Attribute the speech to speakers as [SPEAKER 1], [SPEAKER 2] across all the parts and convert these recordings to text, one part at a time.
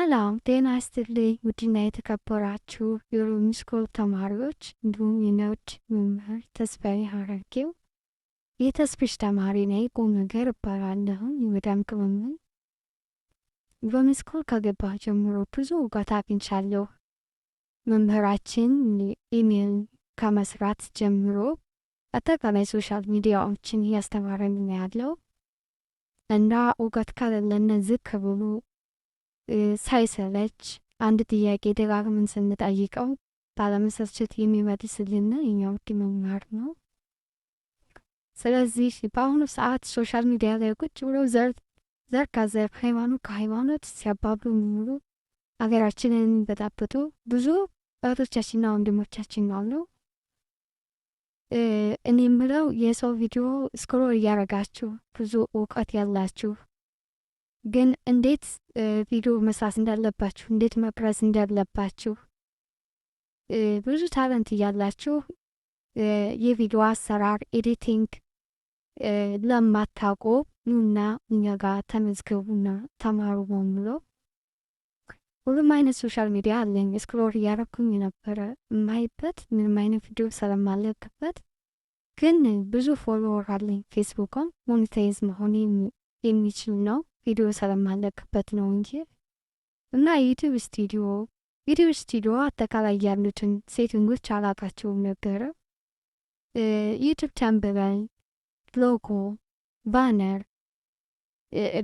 [SPEAKER 1] ሰላም ጤና ይስጥልኝ ውድና የተከበራችሁ የሎሚ ስኩል ተማሪዎች እንዲሁም የነውድ መምህር ተስፋዬ ሀረርጌው የተስፍሽ ተማሪ ነኝ። ቁም ነገር እባላለሁ። የመዳም ቅመም ነኝ። ሎሚ ስኩል ከገባሁ ጀምሮ ብዙ እውቀት አግኝቻለሁ። መምህራችን ኢሜል ከመስራት ጀምሮ አጠቃላይ social media ዎችን እያስተማረን ነው ያለው እና እውቀት ከሌለን ዝቅ ብሎ ሳይሰለች አንድ ጥያቄ ደጋግመን ስንጠይቀው ባለመሰልቸት የሚመልስልን የኛ ውድ መምህር ነው። ስለዚህ በአሁኑ ሰዓት social media ላይ ቁጭ ብለው ዘር ዘር ከዘር፣ ሃይማኖት ከሃይማኖት ሲያባብሉ የሚውሉ፣ ሀገራችንን የሚበጣብጡ ብዙ እህቶቻችንና ወንድሞቻችን አሉ። እኔ የምለው የሰው ቪዲዮ scroll እያረጋችሁ ብዙ እውቀት ያላችሁ ግን እንዴት ቪዲዮ መስራት እንዳለባችሁ፣ እንዴት መቅረጽ እንዳለባችሁ፣ ብዙ talent እያላችሁ የቪዲዮ አሰራር editing ለማታውቁ ኑና እኛ ጋር ተመዝገቡና ተማሩ ነው የምለው። ሁሉም አይነት social media አለኝ። Scroll እያረኩኝ ነበረ የማይበት ምንም አይነት ቪዲዮ ስለማለቅበት፣ ግን ብዙ follower አለኝ። ፌስቡክም monetize መሆን የሚችል ነው፣ ቪዲዮ ስለማለቅበት ነው እንጂ። እና YouTube Studio አጠቃላይ ያሉትን setting ኦች አላውቃቸውም ነበረ። YouTube thumbnail፣ logo፣ banner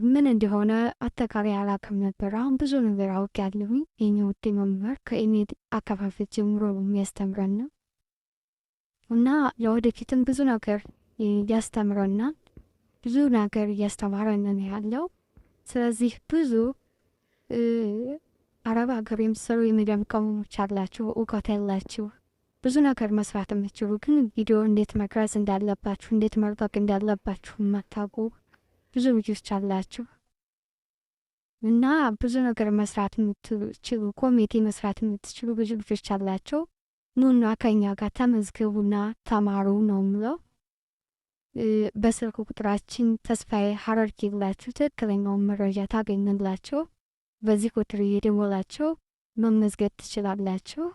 [SPEAKER 1] ምን እንደሆነ አጠቃላይ አላውቅም ነበር። አሁን ብዙ ነገር አውቄያለሁኝ። የኛ ውድ መምህር ከኢሜል አከፋፈት ጀምሮ የሚያስተምረን ነው እና ለወደፊትም ብዙ ነገር ያስተምረናል። ብዙ ነገር እያስተማረን ነው ያለው። ስለዚህ ብዙ አረብ ሀገር የምትሰሩ የመዳም ቅመሞች አላችሁ፣ እውቀት ያላችሁ፣ ብዙ ነገር መስራት የምትችሉ ግን ቪዲዮ እንዴት መቅረጽ እንዳለባችሁ፣ እንዴት መልቀቅ እንዳለባችሁ የማታውቁ ብዙ ልጆች አላችሁ እና ብዙ ነገር መስራት የምትችሉ፣ ኮሜዲ መስራት የምትችሉ ብዙ ልጆች አላቸው። ኑና ከኛ ጋር ተመዝገቡና ተማሩ ነው የምለው። በስልክ ቁጥራችን ተስፋዬ ሀረርጌ ብላችሁ ትክክለኛውን መረጃ ታገኛላችሁ። በዚህ ቁጥር እየደወላችሁ መመዝገብ ትችላላችሁ።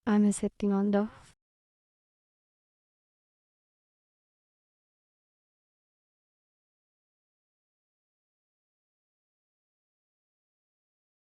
[SPEAKER 1] አመሰግናለሁ።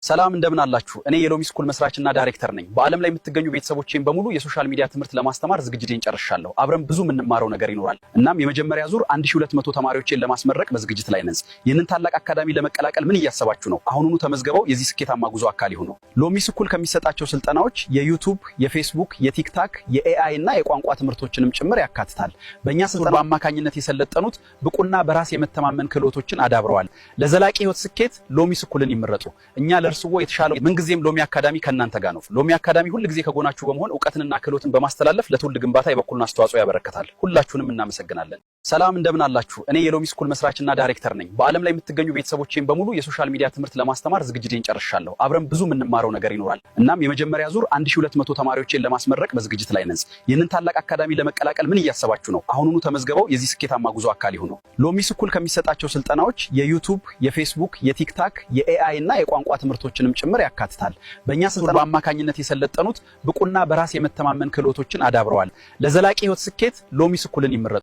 [SPEAKER 2] ሰላም፣ እንደምን አላችሁ? እኔ የሎሚ ስኩል መስራችና ዳይሬክተር ነኝ። በዓለም ላይ የምትገኙ ቤተሰቦቼን በሙሉ የ social media ትምህርት ለማስተማር ዝግጅቴን ጨርሻለሁ። አብረን ብዙ የምንማረው ነገር ይኖራል። እናም የመጀመሪያ ዙር 1200 ተማሪዎችን ለማስመረቅ በዝግጅት ላይ ነን። ይህንን ታላቅ አካዳሚ ለመቀላቀል ምን እያሰባችሁ ነው? አሁኑኑ ተመዝግበው የዚህ ስኬታማ ጉዞ አካል ይሁኑ። ሎሚ ስኩል ከሚሰጣቸው ስልጠናዎች የ YouTube፣ የፌስቡክ፣ የ TikTok፣ የ AI እና የቋንቋ ትምህርቶችንም ጭምር ያካትታል። በእኛ ስልጠና አማካኝነት የሰለጠኑት ብቁና በራስ የመተማመን ክህሎቶችን አዳብረዋል። ለዘላቂ ህይወት ስኬት ሎሚ ስኩልን ይምረጡ። እኛ ለእርስዎ የተሻለው ምንጊዜም ሎሚ አካዳሚ ከእናንተ ጋር ነው። ሎሚ አካዳሚ ሁልጊዜ ከጎናችሁ በመሆን እውቀትንና ክህሎትን በማስተላለፍ ለትውልድ ግንባታ የበኩሉን አስተዋጽኦ ያበረክታል። ሁላችሁንም እናመሰግናለን። ሰላም፣ እንደምን አላችሁ? እኔ የሎሚ ስኩል መስራችና ዳይሬክተር ነኝ። በዓለም ላይ የምትገኙ ቤተሰቦቼን በሙሉ የ social media ትምህርት ለማስተማር ዝግጅቴን ጨርሻለሁ። አብረን ብዙ የምንማረው ነገር ይኖራል። እናም የመጀመሪያ ዙር 1200 ተማሪዎችን ለማስመረቅ በዝግጅት ላይ ነን። ይህንን ታላቅ አካዳሚ ለመቀላቀል ምን እያሰባችሁ ነው? አሁኑኑ ተመዝግበው የዚህ ስኬታማ ጉዞ አካል ይሁኑ። ሎሚ ስኩል ከሚሰጣቸው ስልጠናዎች የ YouTube፣ የፌስቡክ፣ የ TikTok፣ የ AI እና የቋንቋ ትምህርቶችንም ጭምር ያካትታል። በእኛ ስልጠና አማካኝነት የሰለጠኑት ብቁና በራስ የመተማመን ክህሎቶችን አዳብረዋል። ለዘላቂ ህይወት ስኬት ሎሚ ስኩልን ይምረጡ።